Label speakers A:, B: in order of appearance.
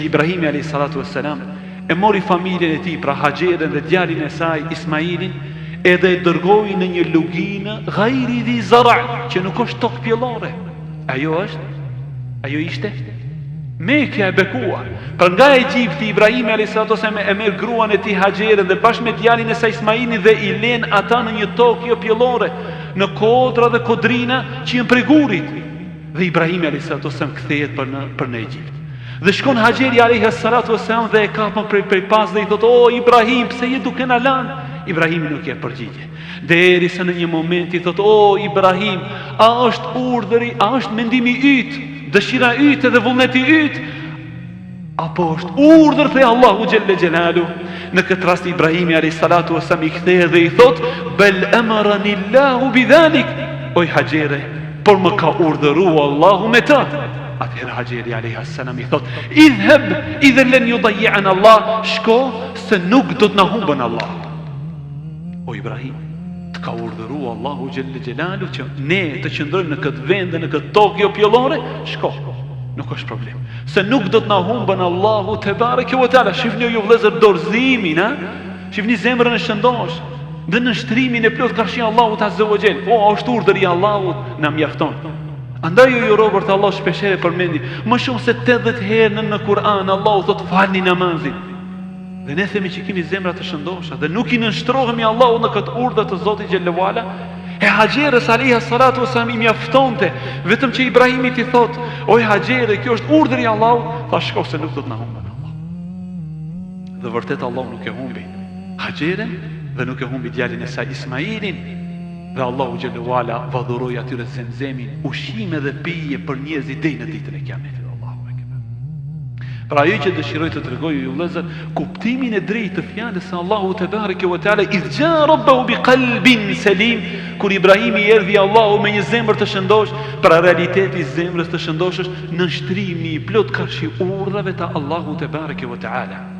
A: Ibrahimi alayhi salatu wassalam e mori familjen e tij, pra Haxheren dhe djalin e saj Ismailin, edhe e dërgoi në një luginë ghairi dhi zara, që nuk është tokë pjellore. Ajo është? Ajo ishte Mekja e bekuar. Pra nga Egjipti Ibrahimi alayhi salatu wassalam e merr gruan e tij Haxheren dhe bashkë me djalin e saj Ismailin dhe i len ata në një tokë jo pjellore, në kodra dhe kodrina që janë prej gurit. Dhe Ibrahimi alayhi salatu wassalam kthehet për në për në Egjipt. Dhe shkon Haxheri alayhi salatu wassalam dhe e kapën prej prej pas dhe i thotë: "O Ibrahim, pse je duke na lënë?" Ibrahimi nuk jep përgjigje. Derisa në një moment i thotë: "O Ibrahim, a është urdhëri, a është mendimi yt, dëshira yte dhe vullneti yt, apo është urdhër prej Allahu xhelle xhelalu?" Në këtë rast Ibrahimi alayhi salatu wasallam i kthehet dhe i thotë: "Bel amarani Allahu bidhalik." Oj Haxhere, por më ka urdhëru Allahu me të. Atëherë Haxheri alayhi salam i thotë: "Idhhab, idhan len yudayi'ana Allah." Shko se nuk do të na humbën Allahu. O Ibrahim, të ka urdhëru Allahu xhelle xhelalu që ne të qëndrojmë në këtë vend dhe në këtë tokë jo pjellore, shko. Nuk është problem. Se nuk do të na humbën Allahu tebareke ve teala. Shifni ju vëllezër dorëzimin, ha? Shifni zemrën e shëndoshë dhe nënshtrimin e plotë karshi Allahut azze ve xhel. O, është urdhër i Allahut, na mjafton. Andaj ju ju robër të Allahut shpeshherë përmendi, më shumë se 80 herë në në Kur'an Allahu thotë falni namazin. Dhe ne themi që kemi zemra të shëndosha dhe nuk i nënshtrohemi Allahut në këtë urdhër të Zotit xhelle ve ala. E Haxheres alayha salatu wasalam i mjaftonte vetëm që Ibrahimi t'i thotë, "Oj Haxhere, kjo është urdhri i Allahut", tha shko se nuk do të na humbën Allah. Dhe vërtet Allahu nuk e humbi Haxheren dhe nuk e humbi djalin e saj Ismailin. Dhe Allahu xhelle ve ala ua dhuroi atyre Zemzemin, ushqime dhe pije për njerëzit deri në ditën e Kiametit. Allahu ekber. Pra ajo që dëshiroj të tregoj ju vëllezër, kuptimin e drejtë të fjalës së Allahut tebareke ve teala, idh xha rabbahu bi qalbin selim, kur Ibrahimi i erdhi Allahut me një zemër të shëndoshë, pra realiteti i zemrës të shëndoshë është nënshtrimi i plotë karshi urdhrave të Allahut tebareke ve teala.